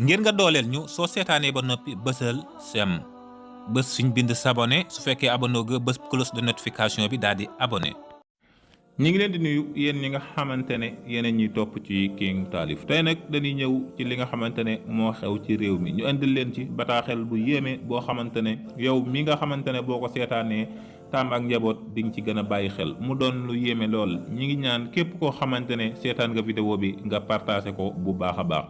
ngir nga dooleel ñu soo seetaanee ba noppi bësal sem bës fiñ bind s'abonné su fekkee abonné ga bës cloche de notification bi daal di abonné. ñi ngi leen di nuyu yéen ñi nga xamante ne yéen ñuy topp ci King Taalif tey nag dañuy ñëw ci li nga xamante ne moo xew ci réew mi ñu indil leen ci bataaxel bu yéeme boo xamante ne yow mi nga xamante ne boo ko seetaanee taam ak njaboot di nga ci gën a bàyyi xel mu doon lu yéeme lool ñi ngi ñaan képp koo xamante ne seetaan nga vidéo bi nga partagé ko bu baax a baax.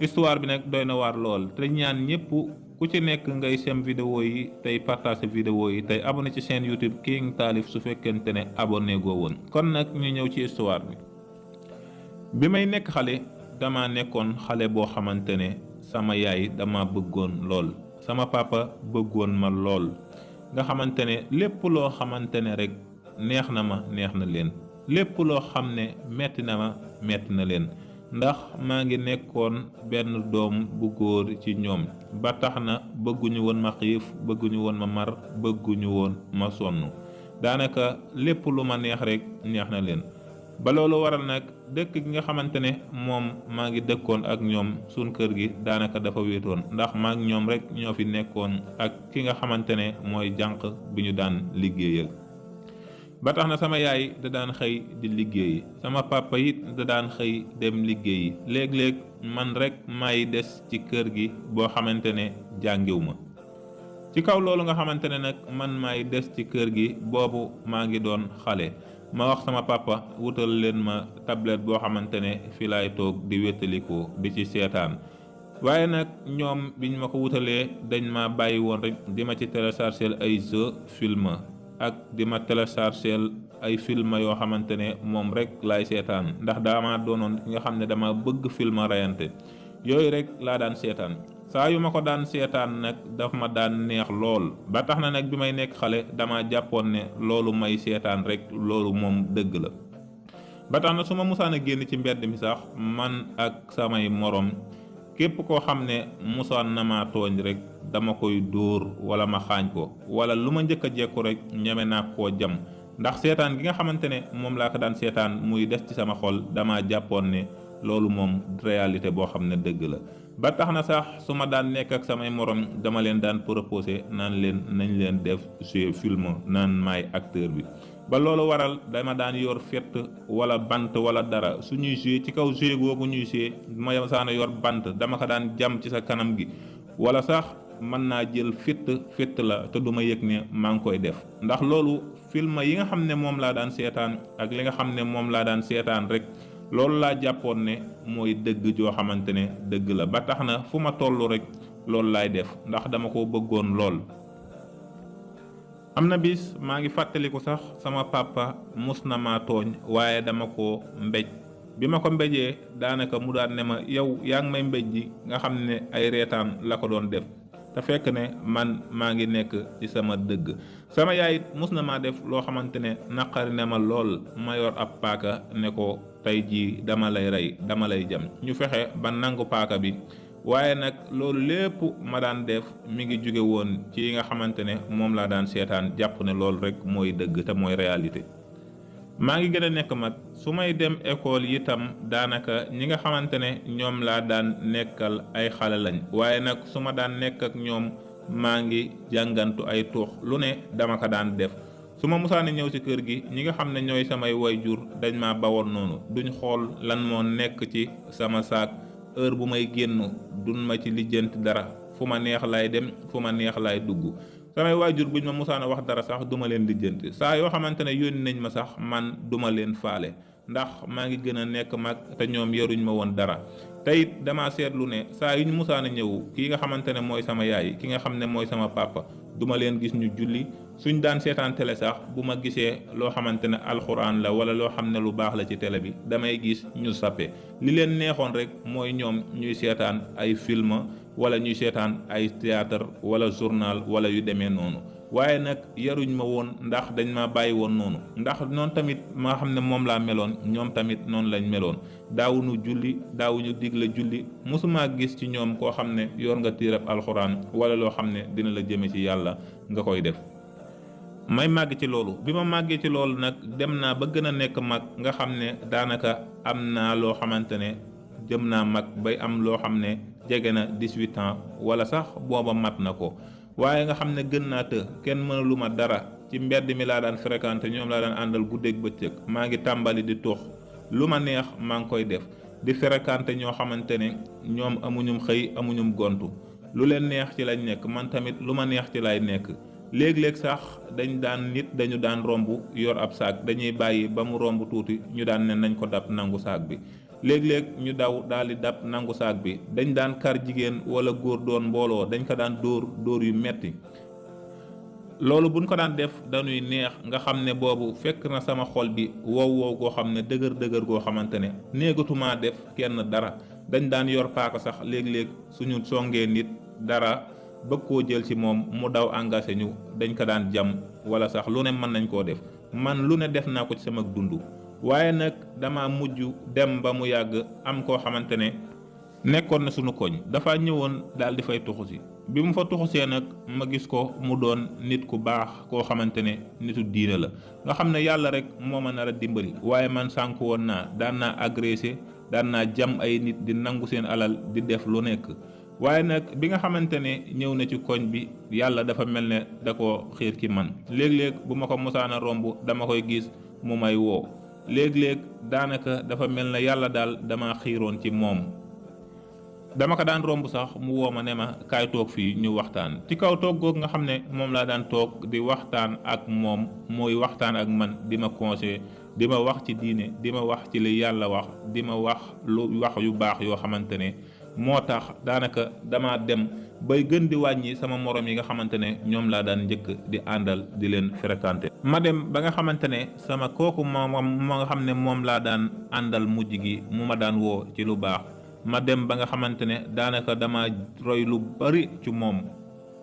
histoire bi nag doy na waar lool te ñaan ñëpp ku ci nekk ngay sem vidéo yi tey partage vidéo yi tey abonné ci chaîne YouTube King Taalif su fekkente ne abonné goo woon. kon nag ñu ñëw ci histoire bi may nekk xale dama nekkoon xale boo xamante ne sama yaay dama bëggoon lool sama papa bëggoon ma lool nga xamante ne lépp loo xamante ne rek neex na ma neex na leen lépp loo xam ne metti na ma metti na leen. ndax maa ngi nekkoon benn doom bu góor ci ñoom ba tax na bëgguñu woon ma xiif bëgguñu woon ma mar bëgguñu woon ma sonn daanaka lépp lu ma neex rek neex na leen ba loolu waral nag dëkk gi nga xamante ne moom maa ngi dëkkoon ak ñoom suñ kër gi daanaka dafa wéetoon ndax maa ngi ñoom rek ñoo fi nekkoon ak ki nga xamante ne mooy jànq bi ñu daan liggéeyal. ba tax na sama yaay da daan xëy di liggéeyi sama papa it da daan xëy dem liggéeyi léeg-léeg man rek may des ci kër gi boo xamante ne jàngiw ma ci kaw loolu nga xamante ne nag man may des ci kër gi boobu maa ngi doon xale ma wax sama papa wutal leen ma tablette boo xamante ne fi laay toog di wéttalikoo di ci seetaan waaye nag ñoom biñ ma ko wutalee dañ ma bàyyi woon rek di ma ci télécharger ay jeux film ak di ma téléchargeel ay film yoo xamante ne moom rek laay seetaan ndax dama doonoon ki nga xam ne dama bëgg film rayante yooyu rek laa daan seetaan saa yu ma ko daan seetaan nag daf ma daan neex lool ba tax na nag bi may nekk xale dama jàppoon ne loolu may seetaan rek loolu moom dëgg la ba tax na su ma musaan a génn ci mbedd mi sax man ak samay morom képp koo xam ne musaan na ma tooñ rek dama koy dóor wala ma xaañ ko wala lu ma njëkk a jekku rek ñeme naa koo jam ndax seetaan gi nga xamante ne moom laa ko daan seetaan muy des ci sama xol dama jàppoon ne loolu moom réalité boo xam ne dëgg la ba tax na sax su ma daan nekk ak samay morom dama leen daan proposé naan leen nañ leen def jeu film naan maay acteur bi ba loolu waral dama daan yor fett wala bant wala dara suñuy joué ci kaw jeu googu ñuy joué ma saana yor bant dama ko daan jam ci sa kanam gi wala sax mën naa jël fitt la te du ma yëg ne maa ngi koy def ndax loolu film yi nga xam ne moom laa daan seetaan ak li nga xam ne moom laa daan seetaan rek loolu laa jàppoon ne mooy dëgg joo xamante ne dëgg la ba tax na fu ma toll rek loolu laay def ndax dama ko bëggoon lool. am na bis maa ngi fàttaliku sax sama papa mus na maa tooñ waaye dama ko mbéj bi ma ko mbéjee daanaka mu daan ne ma yow yaa ngi may mbéj ji nga xam ne ay reetaan la ko doon def te fekk ne man maa ngi nekk ci sama dëgg sama yaay it mus na maa def loo xamante ne naqari ne ma lool ma yor ab paaka ne ko tey jii dama lay rey dama lay jam ñu fexe ba nangu paaka bi waaye nag loolu lépp ma daan def mi ngi jóge woon ci yi nga xamante ne moom laa daan seetaan jàpp ne loolu rek mooy dëgg te mooy réalité. maa ngi gën a nekk mag su may dem école itam daanaka ñi nga xamante ne ñoom laa daan nekkal ay xale lañ waaye nag su ma daan nekk ak ñoom maa ngi jàngantu ay tuux lu ne dama ko daan def su ma musaane ñëw ci kër gi ñi nga xam ne ñooy samay waajur dañ ma bawoon noonu duñ xool lan moo nekk ci sama saak heure bu may génn duñ ma ci lijjanti dara fu ma neex laay dem fu ma neex laay dugg samay waajur buñ ma musaana wax dara sax duma leen lijjanti saa yoo xamante ne yónni nañ ma sax man duma leen faale ndax maa ngi gën a nekk mag te ñoom yaruñ ma woon dara te it dama seetlu ne saa yu ñu musaana ñëw kii nga xamante ne mooy sama yaay ki nga xam ne mooy sama papa duma leen gis ñu julli suñ daan seetaan télé sax bu ma gisee loo xamante ne alxuraan la wala loo xam ne lu baax la ci télé bi damay gis ñu sappe li leen neexoon rek mooy ñoom ñuy seetaan ay film wala ñuy seetaan ay théâtre wala journal wala yu demee noonu waaye nag yaruñ ma woon ndax dañ ma bàyyi woon noonu ndax noonu tamit maa xam ne moom laa meloon ñoom tamit noonu lañ meloon daawuñu julli daawuñu digle julli mosumaa gis ci ñoom koo xam ne yor nga tiirab alxuraan wala loo xam ne dina la jëme ci yàlla nga koy def may màgg ci loolu bi ma màggee ci loolu nag dem naa ba gën a nekk mag nga xam ne daanaka am naa loo xamante ne jëm naa mag bay am loo xam ne jege na 18 ans wala sax booba mat na ko waaye nga xam ne gën naa të kenn mënalu ma dara ci mbedd mi laa daan fréquenté ñoom laa daan àndal guddeeg bëccëg maa ngi tàmbali di tux lu ma neex maa ngi koy def di fréquenté ñoo xamante ne ñoom amuñum xëy amuñum gontu lu leen neex ci lañ nekk man tamit lu ma neex ci lay nekk léeg-léeg sax dañu daan romb yor ab saak dañuy bàyyi ba mu romb tuuti ñu daan ne nañ ko dab nangu saak bi léeg-léeg ñu daw daal di dab nangu saak bi dañ daan kar jigéen wala góor doon mbooloo dañ ko daan dóor yu metti loolu buñ ko daan def dañuy neex nga xam ne boobu fekk na sama xol bi wow goo xam ne dëgër goo xamante ne néegatumaa def kenn dara dañ daan yor paaka sax léeg-léeg suñu songee nit dara bëgg koo jël ci moom mu daw engagé ñu dañ ko daan jam wala sax lu ne mën nañ koo def man lu ne def naa ko ci sama dund waaye nag dama mujj dem ba mu yàgg am koo xamante ne nekkoon na suñu koñ dafa ñëwoon daal di fay tuxu si bi mu fa tuxusee nag ma gis ko mu doon nit ku baax koo xamante ne nitu diine la nga xam ne yàlla rek moo ma nar a dimbali waaye man sànk woon naa daan naa agressé daan naa jam ay nit di nangu seen alal di def lu nekk waaye nag bi nga xamante ne ñëw na ci koñ bi yàlla dafa mel ne da ko xiir ci man léeg-léeg bu ma ko mosaana romb dama koy gis mu may woo léeg-léeg daanaka dafa mel ne yàlla daal dama xiiroon ci moom dama ko daan romb sax mu woo ma ne ma kaay toog fii ñu waxtaan ci kaw toog googu nga xam ne moom laa daan toog di waxtaan ak moom mooy waxtaan ak man di ma conseiller di ma wax ci diine di ma wax ci li yàlla wax di ma wax yu baax yoo xamante ne moo tax daanaka dama dem bay gën di wàññi sama morom yi nga xamante ne ñoom laa daan njëkk di àndal di leen fréquenté ma dem ba nga xamante ne sama kooku moo nga xam ne moom laa daan àndal mujj gi mu ma daan woo ci lu baax ma dem ba nga xamante ne daanaka dama roy lu bari ci moom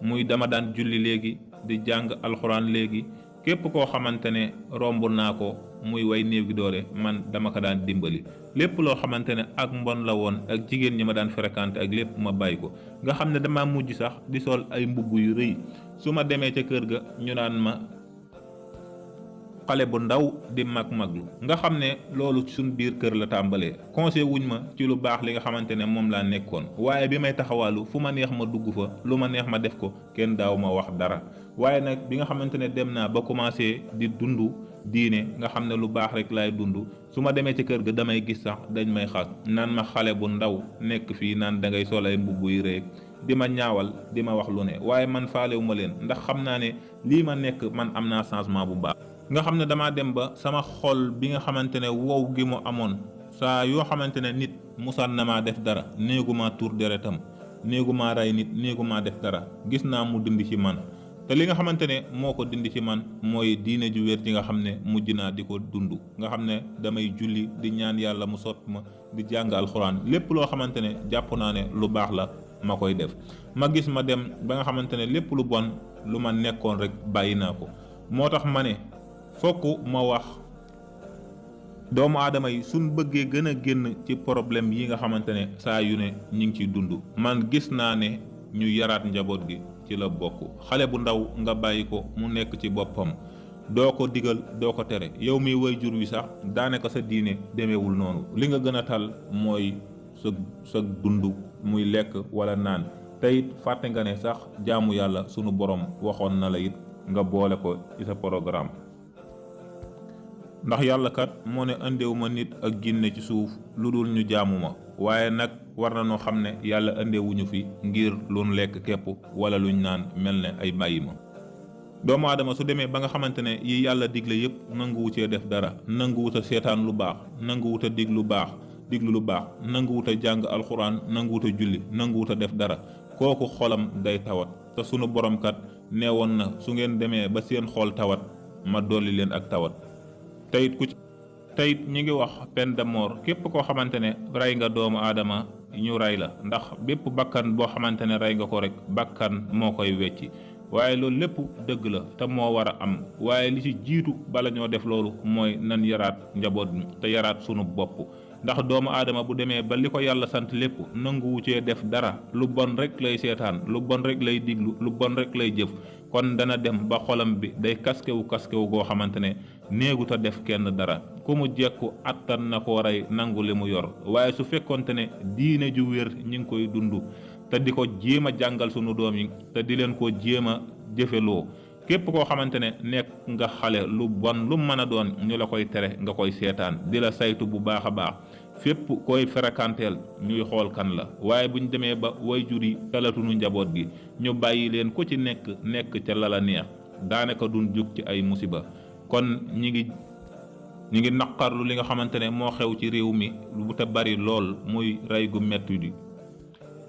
muy dama daan julli léegi di jàng alxuraan léegi képp koo xamante ne romb naa ko muy way néew gi doore man dama ko daan dimbali lépp loo xamante ne ak mbon la woon ak jigéen ñi ma daan fréquenté ak lépp ma bàyyi ko nga xam ne dama mujj sax di sol ay mbubb yu rëy su ma demee ca kër ga ñu naan ma xale bu ndaw di maglu nga xam ne loolu suñ biir kër la tàmbalee conseil wuñ ma ci lu baax li nga xamante ne moom laa nekkoon waaye bi may taxawaalu fu ma neex ma dugg fa lu ma neex ma def ko kenn daaw ma wax dara waaye nag bi nga xamante ne dem naa ba commencé di dund diine nga xam ne lu baax rek laay dund su ma demee ci kër ga damay gis sax dañ may xas naan ma xale bu ndaw nekk fii naan da ngay sol ay mbubb yu rëy di ma ñaawal di ma wax lu ne waaye man faalewu ma leen ndax xam naa ne lii ma nekk man am naa changement bu baax nga xam ne damaa dem ba sama xol bi nga xamante ne wow gi mu amoon saa yoo xamante ne nit musaan na maa def dara néeguma tur deretam néeguma rey nit néeguma def dara gis naa mu dindi ci man te li nga xamante ne moo ko dindi ci man mooy diine ju wér ji nga xam ne mujj naa di ko dund nga xam ne damay julli di ñaan yàlla mu sot ma di jàng alxuraan lépp loo xamante ne jàpp naa ne lu baax la ma koy def ma gis ma dem ba nga xamante ne lépp lu bon lu ma nekkoon rek bàyyi naa ko moo tax ma ne fokk ma wax doomu aadama yi suñ bëggee gën a génn ci problème yi nga xamante ne saa yu ne ñu ngi ciy dund man gis naa ne ñu yaraat njaboot gi ci la bokk xale bu ndaw nga bàyyi ko mu nekk ci boppam doo ko digal doo ko tere yow mi way jur wi sax daanaka sa diine demeewul noonu li nga gën a tal mooy sa dund muy lekk wala naan te it fàtte nga ne sax jaamu yàlla sunu borom waxoon na la it nga boole ko ci sa programme ndax yàlla kat moo ne andewuma nit ak ginne ci suuf lu dul ñu jaamu ma waaye nag war na noo xam ne yàlla andewuñu fi ngir luñ lekk képp wala luñ naan mel ne ay bàyyi ma doomu aadama su demee ba nga xamante ne yi yàlla digle yépp nanguwu cee def dara nanguwut a seetaan lu baax nanguwut a diglu lu baax nanguwut a jàng alxuraan nanguwut a julli nanguwut a def dara kooku xolam day tawat te sunu borom kat neewoon na su ngeen demee ba seen xol tawat ma dolli leen ak tawat teyit ñi ngi wax peine de mort képp koo xamante ne rey nga doomu aadama ñu rey la ndax bépp bakkan boo xamante ne rey nga ko rek bakkan moo koy wecci waaye loolu lépp dëgg la te moo war a am waaye li ci jiitu bala ñoo def loolu mooy nan yaraat njaboot mi te yaraat sunu bopp ndax doomu aadama bu demee ba li ko yàlla sant lépp nanguwu cee def dara lu bon rek lay seetaan lu bon rek lay diglu lu bon rek lay jëf kon dana dem ba xolam bi day kaskewu goo xamante ne néegut a def kenn dara ku mu jekku attan na ko rey nangu li mu yor. waaye su fekkonte ne diine ju wér ñi ngi koy dund te di ko jéem a jàngal sunu doom yi te di leen ko jéem a jëfeloo, képp koo xamante ne nekk nga xale lu bon lu mën a doon ñu la koy tere nga koy seetaan di la saytu bu baax a baax fépp koy fréquenteel ñuy xool kan la. waaye buñ demee ba waajur yi talatunu njaboot gi ñu bàyyi leen ku ci nekk ca la la neex daanaka duñ jug ci ay musiba. kon ñi ngi naqarlu li nga xamante ne moo xew ci réew mi lu te bari lool muy rey gu metti di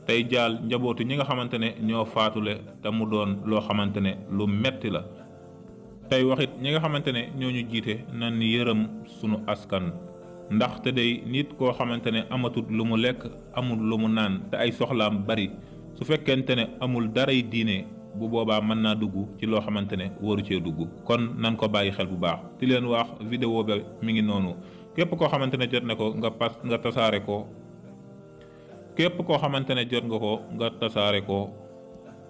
tey jaal njabootu ñi nga xamante ne ñoo faatule te mu doon loo xamante ne lu metti la. tey waxit ñi nga xamante ne ñoo ñu jiite nan yërëm sunu askan, ndaxte day nit koo xamante ne amatut lu mu lekk amul lu mu naan te ay soxlaam bari su fekkente ne amul daray diine bu boobaa mën naa dugg ci loo xamante ne waru cee dugg. kon nan ko bàyyi xel bu baax di leen wax vidéo ba mi ngi noonu képp koo xamante ne jot na ko nga tasaare ko. képp koo xamante ne jot nga ko nga tasaare ko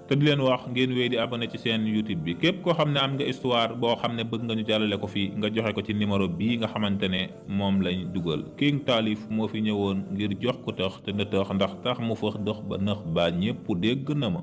te di leen wax ngeen wéy di abonné ci seen YouTube bi. képp koo xam ne am nga histoire boo xam ne bëgg nga ñu jàllale ko fii nga joxe ko ci numéro bii nga xamante ne moom lañ dugal. King Taalif moo fi ñëwoon ngir jox ko tax te na tax ndax tax mu fax dox ba nax baa ñépp dégg na ma.